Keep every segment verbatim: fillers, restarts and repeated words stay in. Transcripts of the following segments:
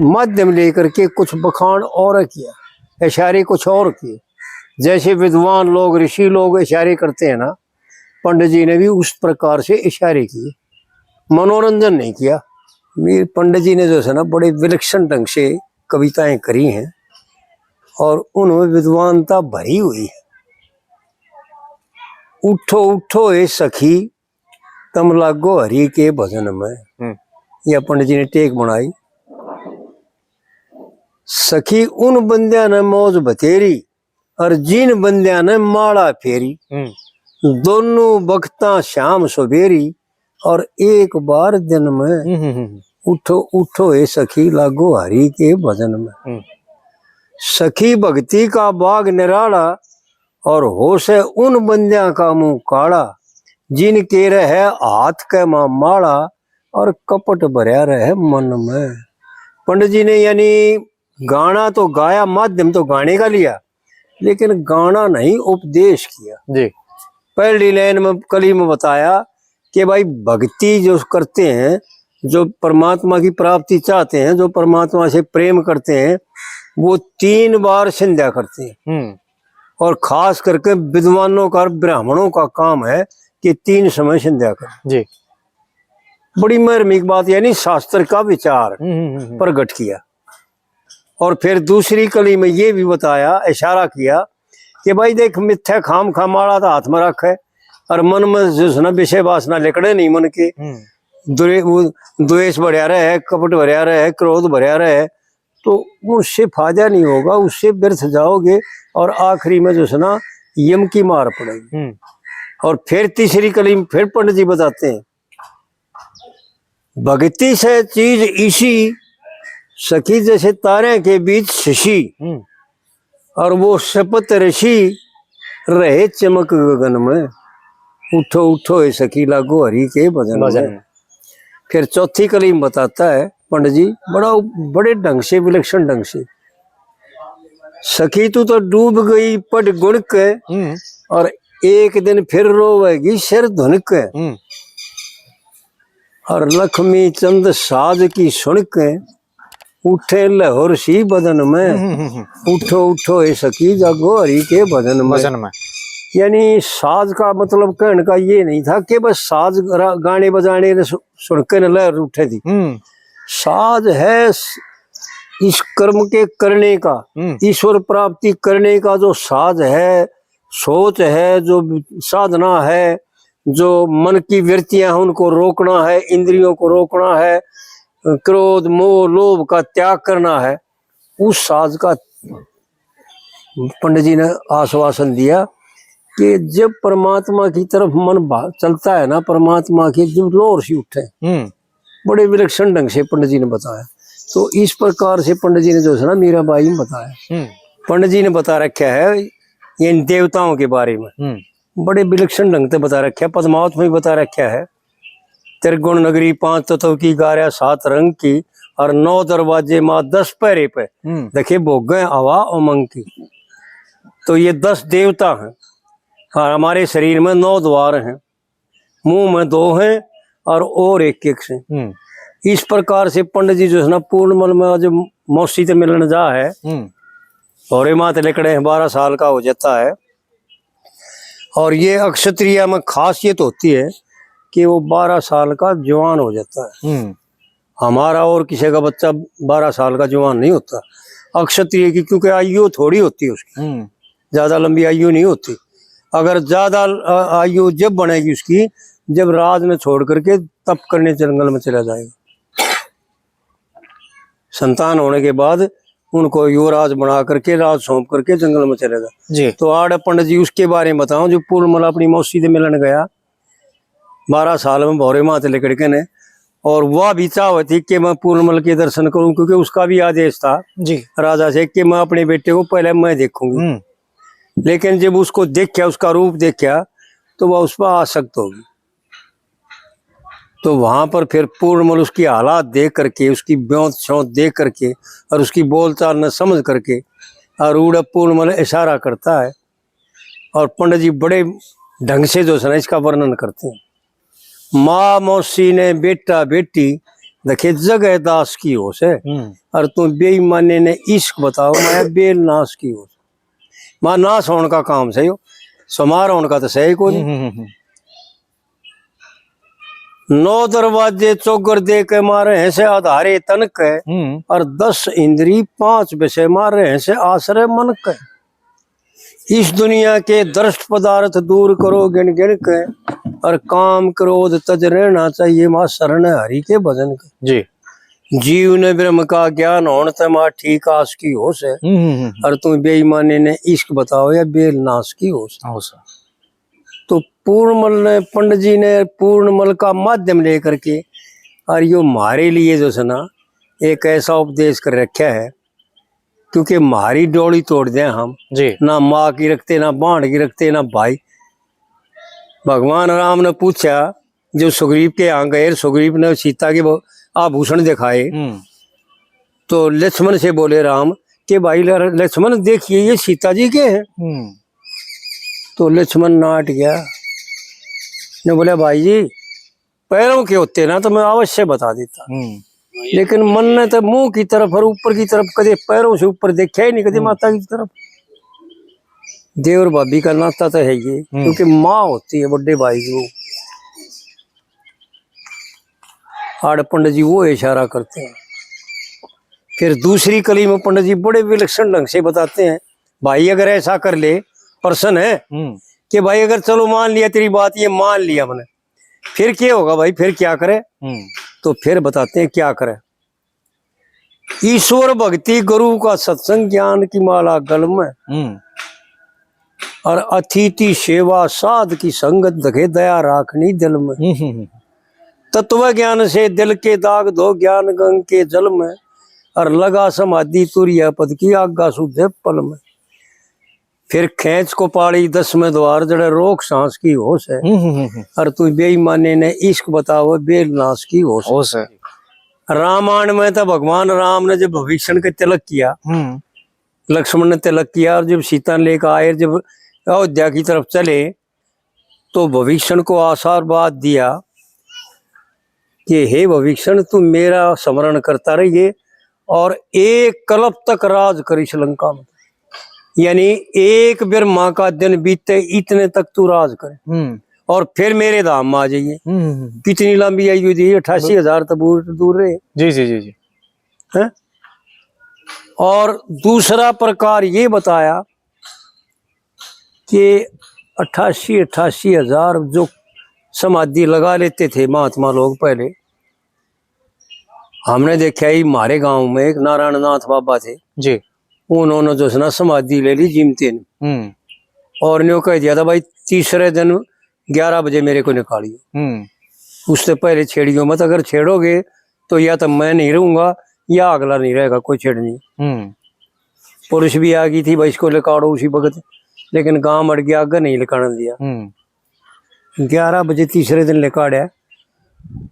माध्यम लेकर के कुछ बखान और किया, इशारे कुछ और किए। जैसे विद्वान लोग, ऋषि लोग इशारे करते हैं ना, पंडित जी ने भी उस प्रकार से इशारे किए, मनोरंजन नहीं किया। वे पंडित जी ने जो है ना, बड़े विलक्षण ढंग से कविताएं करी हैं और उनमें विद्वानता भरी हुई है। उठो उठो ए सखी, तम लागो हरि के भजन में। हम्म। या पंडित जी ने टेक बनाई। सखी उन बंदियां ने मौज बतेरी, और जिन बंदियां ने माला फेरी। हम्म। दोनों बखतां शाम सवेरी, और एक बार दिन में। हम्म, हम्म, हम्म। उठो उठो हे सखी, लागो हरि के भजन में। हम्म। सखी भक्ति का बाग निराला, और हो से उन बंदियां का मुंह काला, जिनके रहे हाथ के मां माला, और कपट भरया रहे मन में। पंडित जी ने यानी गाना तो गाया, माध्यम तो गाने का लिया, लेकिन गाना नहीं, उपदेश किया। जी। पहली लाइन में, कली में बताया कि भाई, भक्ति जो करते हैं, जो परमात्मा की प्राप्ति चाहते हैं, जो परमात्मा से प्रेम करते हैं, वो तीन बार संध्या करते हैं। हम्म। और खास करके विद्वानों का और ब्राह्मणों का काम है कि तीन समय संध्या करें। जी। बड़ी मार्मिक बात, यानी शास्त्र का विचार हम्म, हम्म, हम्म। प्रगट किया। और फिर दूसरी कली में ये भी बताया, इशारा किया कि भाई देख, मिथ्या खाम खाम माला तो हाथ में रखे और मन में जो है ना विषय वासना लिकड़े नहीं मन के, हम्म। द्वे-, वो द्वेष भरया रहे, कपट भरया रहे, क्रोध भरया रहे, तो उससे फायदा नहीं होगा, उससे व्यर्थ जाओगे और आखिरी में जो है ना यम की मार पड़ेगी। हम्म। और फिर तीसरी कली में फिर पंडित जी बताते हैं, भक्ति से चीज इसी सखी जैसे तारे के बीच शशि, हम्म। और वो सप्त ऋषि रहे चमक गगन में। उठो उठो हे सखी, लागो हरि के भजन भजन में। में। फिर चौथी कली में बताता है पंडित जी, बड़ा, बड़े ढंग से, विलक्षण ढंग से, सखी तू तो डूब गई पट गुण के, हम्म। और एक दिन फिर रोवेगी सिर धुन के। हम्म। और लक्ष्मी चंद साज की सुन के, उठे लहर सी बदन में। हम्म, हम्म, हम्म। उठो उठो हे सखी, जागो हरि के भजन में। भजन में। यानी साज का मतलब कहने का ये नहीं था कि बस साज रा-, गाने बजाने ने सु-, सुन के न लहर उठे थी। हम्म। साज है स-, इस कर्म के करने का, हम्म। ईश्वर प्राप्ति करने का जो साज है, सोच है, जो साधना है, जो मन की वृत्तियां हैं उनको रोकना है, इंद्रियों को रोकना है, क्रोध मोह लोभ का त्याग करना है, उस साज का पंडित जी ने आश्वासन दिया कि जब परमात्मा की तरफ मन भा-, चलता है ना, परमात्मा की जब लोहर सी उठे, हम्म। बड़े विलक्षण ढंग से पंडित जी ने बताया। तो इस प्रकार से पंडित जी ने जो है ना मीराबाई में बताया। हम्म। पंडित जी ने बता रखा है, ये इन देवताओं के बारे में। हम्म। बड़े विलक्षण ढंग से बता रखा है, पद्मावत में भी बता रखा है। त्रिगुण नगरी पांच तत्व की, गारा सात रंग की, और नौ दरवाजे माँ दस पहरे पे। हम्म। देखे भोगें हवा उमंग की। तो ये दस देवता हैं और हमारे शरीर में नौ द्वार हैं, मुंह में दो हैं और, और एक एक से। हम्म। इस प्रकार से पंडित जी जो है ना पूर्णमल में आज मौसी से मिलने जा है, हम्म। भौरे माँ ते लिकड़े हैं, बारह साल का हो जाता है। और ये अक्षत्रिया में खासियत होती है कि वो बारह साल का जवान हो जाता है। हम्म। हमारा और किसी का बच्चा बारह साल का जवान नहीं होता। अक्षत्रिय की क्योंकि आयु थोड़ी होती है उसकी, हम्म। ज्यादा लंबी आयु नहीं होती। अगर ज्यादा, अ, आयु जब बनेगी उसकी, जब राज में छोड़ करके तप करने जंगल में चला जाएगा। संतान होने के बाद उनको युवराज बना करके, राज सौंप करके जंगल में चले गए। जी। तो आड़ पंडित जी उसके बारे में बताऊं, जो पूर्णमल अपनी मौसी से मिलन गया, बारह साल में भौरे माँ ते लिकड़ के ने, और वह भी चाहवे थी कि मैं पूर्णमल के दर्शन करूं, क्योंकि उसका भी आदेश था जी। राजा से कि मैं अपने बेटे को पहले मैं देखूंगी। हम्म। लेकिन जब उसको देखा, उसका रूप देखा, तो वह उस पर आसक्त होगी। तो वहां पर फिर पूर्णमल उसकी हालात देख करके, उसकी ब्योंत छौंत देख करके और उसकी बोलचाल न समझ करके, और उड़े पूर्णमल इशारा करता है। और पंडित जी बड़े ढंग से जो है ना इसका वर्णन करते हैं। माँ मौसी ने बेटा बेटी देखे जगह दास की होश है। हम्म। और तू बेईमाने ने इश्क बताओ, मैं बेल नाश की होश। मां नाश होने का काम सही हो, समार होने का तो सही कोनी। हम्म, हम्म, हम्म। नौ दरवाजे चौगर दे के मारे हैं से आधारे तन के, हम्म। और दस इंद्री पांच विषय मारे हैं से आश्रय मन के। इस दुनिया के दृष्ट पदार्थ दूर करो गिन गिन के, और काम क्रोध तज रहना चाहिए मां शरण हरि के भजन के। जी। जीव ने ब्रह्म का ज्ञान होण ते मां ठीक आस की होश है, हम्म, हम्म, हम्म। और तू बेईमाने ने इश्क बताओ या बेल नाश की होश। होश। तो पूर्णमल ने, पंडित जी ने पूर्णमल का माध्यम लेकर के और यो म्हारे लिए जो है ना, एक ऐसा उपदेश कर रखा है, क्योंकि म्हारी डोली तोड़ दिया हम। जी। ना माँ की रखते, ना भाण की रखते, ना भाई। भगवान राम ने पूछा, जो सुग्रीव के यहाँ गए, सुग्रीव ने सीता के वो आभूषण दिखाए, हम्म। तो लक्ष्मण से बोले राम कि भाई ल-, लक्ष्मण, देखिए, ये सीता जी के हैं। हम्म। तो लक्ष्मण नाट गया, ने बोला, भाई जी, पैरों के होते ना तो मैं अवश्य बता देता, हम्म। लेकिन मन ने तो मुंह की तरफ और ऊपर की तरफ कदे पैरों से ऊपर देखा ही नहीं, कदे हम्म। माता की तरफ। देवर भाभी का नाता तो है ये, हम्म। क्योंकि माँ होती है बड़े भाई की वो। आड़ पंडित जी वो इशारा करते हैं। फिर दूसरी कली में पंडित जी बड़े विलक्षण ढंग से बताते हैं, भाई अगर ऐसा कर ले, प्रश्न है हम्म। कि भाई अगर चलो मान लिया तेरी बात, ये मान लिया मैंने, फिर क्या होगा भाई, फिर क्या करे? हम्म। तो फिर बताते हैं क्या करे। ईश्वर भक्ति, गुरु का सत्संग, ज्ञान की माला गल में, हम्म। और अतिथि सेवा, साध की संगत, देखे दया राखनी दिल में। हम्म, हम्म, हम्म। तत्व ज्ञान से दिल के दाग धो, ज्ञान गंग के जल में, और लगा समाधि तुरिया पद की, आगा सूझे पल में। फिर खेंच को पाली दसवें द्वार, जड़े रोक सांस की होश है। हम्म, हम्म, हम्म, हम्म। और तू बेईमाने ने इश्क बताओ, बेल नाश की होश। होश है। रामायण में तो भगवान राम ने जब भविष्य के तिलक किया, हम्म। लक्ष्मण ने तिलक किया और जब सीता ने लेकर आए, जब अयोध्या की तरफ चले, तो भविष्य को आशीर्वाद दिया कि हे भविष्य, तू मेरा स्मरण करता रहिए और एक कल्प तक राज करिस लंका में, यानी एक ब्रह्मा का दिन बीते इतने तक तू राज करे, हम्म। और फिर मेरे धाम में आ जाइए। हम्म, हम्म, हम्म। कितनी लंबी आयु दी, अट्ठासी हजार तो दूर, दूर रहे। जी, जी, जी, जी। हैं? और दूसरा प्रकार ये बताया कि अट्ठासी, अट्ठासी हजार जो समाधि लगा लेते थे महात्मा लोग पहले, हमने देखा ही, हमारे गांव में एक नारायण नाथ बाबा थे जी। उन्होंने जो है ना समाधि ले ली जीमते ने। हम्म। और न्यू कह दिया था, भाई, तीसरे दिन ग्यारह बजे मेरे को निकालियो। हम्म। उससे पहले छेड़ियो मत, अगर छेड़ोगे तो या तो मैं नहीं रहूंगा या अगला नहीं रहेगा कोई छेड़नी। हम्म। पुलिस भी आ गई थी, भाई, इसको लिकाड़ो उसी वक्त, लेकिन गांव अड़ गया, आगे नहीं लिकाड़न दिया। हम्म। ग्यारह बजे तीसरे दिन लिकाड़ा।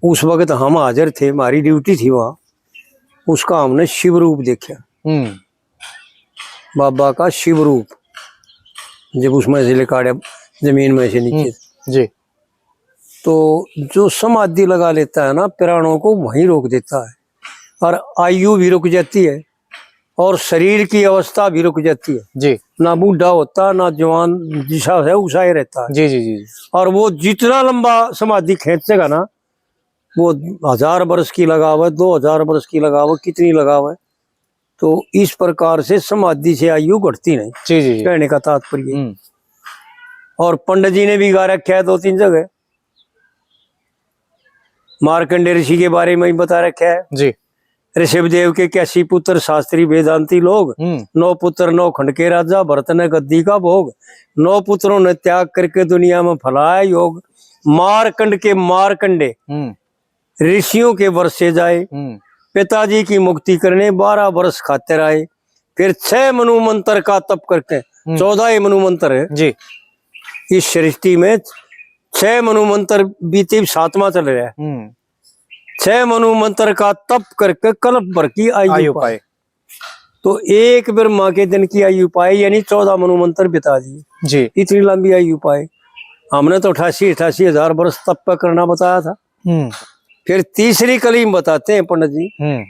उस वक्त हम हाजिर थे, हमारी ड्यूटी थी वहाँ। उसका हमने शिव रूप देखा, हम्म। बाबा का शिव रूप, जब उसमें से लिकाड़ा जमीन में से नीचे। हम्म, जी। तो जो समाधि लगा लेता है ना, प्राणों को वहीं रोक देता है और आयु भी रुक जाती है और शरीर की अवस्था भी रुक जाती है। जी। ना बूढ़ा होता, ना जवान, जिसा है उसा ही रहता है। जी, जी, जी, जी। और वो जितना लंबा समाधि खींचेगा ना, वो हजार वर्ष की लगावे, दो हजार वर्ष की लगावे, कितनी लगावे, तो इस प्रकार से समाधि से आयु घटती नहीं। जी, जी, जी। कहने का तात्पर्य। हम्म। और पंडित जी ने भी गा रखा है दो तीन जगह, मार्कंडे ऋषि के बारे में ही बता रखा है। जी। ऋषभदेव के इक्यासी पुत्र, शास्त्री वेदांती लोग, हम्म। नौ पुत्र नौ खंड के राजा, भरत ने गद्दी का भोग, नौ पुत्रों ने त्याग करके दुनिया में फैलाया योग, मारकंड के मारकंडे, हम्म। ऋषियों के वर्षे जाए, हम्म। पिताजी की मुक्ति करने बारह वर्ष खातिर आए, फिर छह मनु मंत्र का तप करके, हम्म। चौदह ही मनु मंत्र है जी। इस सृष्टि में, छह मनु मंत्र बीते, सातवां चल रहा है। हम्म। छह मनु मंत्र का तप करके कल्प भर की आयु आयु पाए। पाए। तो एक ब्रह्मा के दिन की आयु पाए, यानी चौदह मनु मंत्र बिता दिए। जी। इतनी लंबी आयु पाए। हमने तो अट्ठासी, अट्ठासी हजार वर्ष तप पे करना बताया था। हम्म। फिर तीसरी कली में बताते हैं पंडित जी, हम्म।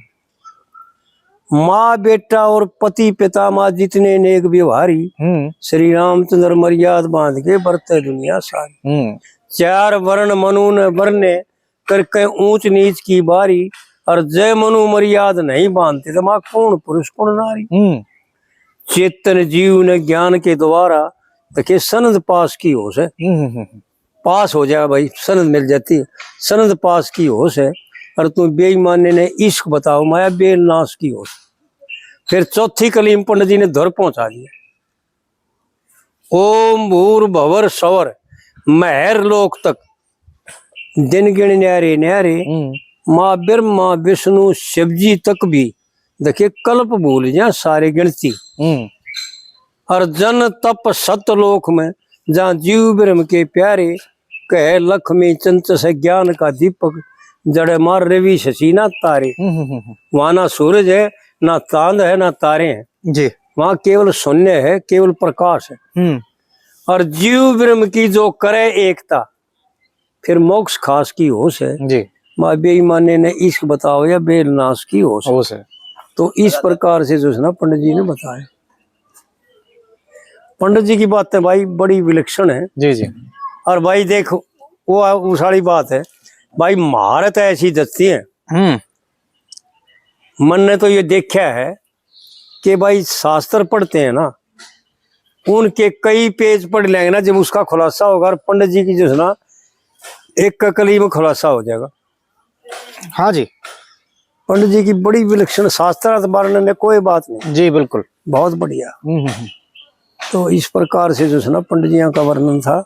माँ बेटा और पति पिता माँ जितने नेक व्यवहारी, हम्म। श्री रामचंद्र मर्याद बांध के बरते दुनिया सारी। हम्म। चार वर्ण मनु ने वरने करके ऊंच नीच की बारी, और जय मनु मर्याद नहीं बांधते तो माँ कौन पुरुष कौन नारी। हम्म। चेतन जीव ने ज्ञान के द्वारा देखे सनद पास की होश है। हम्म, हम्म, हम्म। पास हो जाए भाई, सनद मिल जाती है, सनद पास की होश है। और तू बेईमाने ने इश्क बताओ माया बेल नाश की होश। फिर चौथी कली में पंडित जी ने धुर पहुंचा दिया, ओम भूर भवर सवर महर लोक तक, दिन गिण न्यारे न्यारे, हम्म। माँ ब्रह्मा विष्णु शिव जी तक भी देखे कल्प भूल जा सारे गिणती। हम्म। और जन तप सत लोक में जहाँ जीव ब्रह्म के प्यारे, कहे लक्ष्मी चंचस ज्ञान का दीपक, जड़े मार रवि शशि ना तारे। हम्म, हम्म, हम्म। वहाँ ना सूरज है, ना चांद है, ना तारे हैं। जी। वहाँ केवल शून्य है, केवल प्रकाश है। हम्म। और जीव ब्रह्म की जो करे एकता, फिर मोक्ष खास की होश है। जी। माँ बेईमाने ने इश्क बताओ या बेल नाश की होश है। होश है। तो इस प्रकार से जो है ना पंडित जी ने बताया। पंडित जी की बातें भाई बड़ी विलक्षण है। जी, जी। और भाई देख, वो उस वाली बात है भाई, महारत ऐसी दसती है। हम्म। मन ने तो ये देखा है कि भाई शास्त्र पढ़ते हैं ना, उनके कई पेज पढ़ लेंगे ना, जब उसका खुलासा होगा, और पंडित जी की जो है ना, एक ककली में खुलासा हो जाएगा। हाँ जी। पंडित जी की बड़ी विलक्षण शास्त्रार्थ वर्णन में कोई बात नहीं। जी, बिल्कुल। बहुत बढ़िया। हम्म, हम्म, हम्म। तो इस प्रकार से जो है ना, पंडित जी का वर्णन था।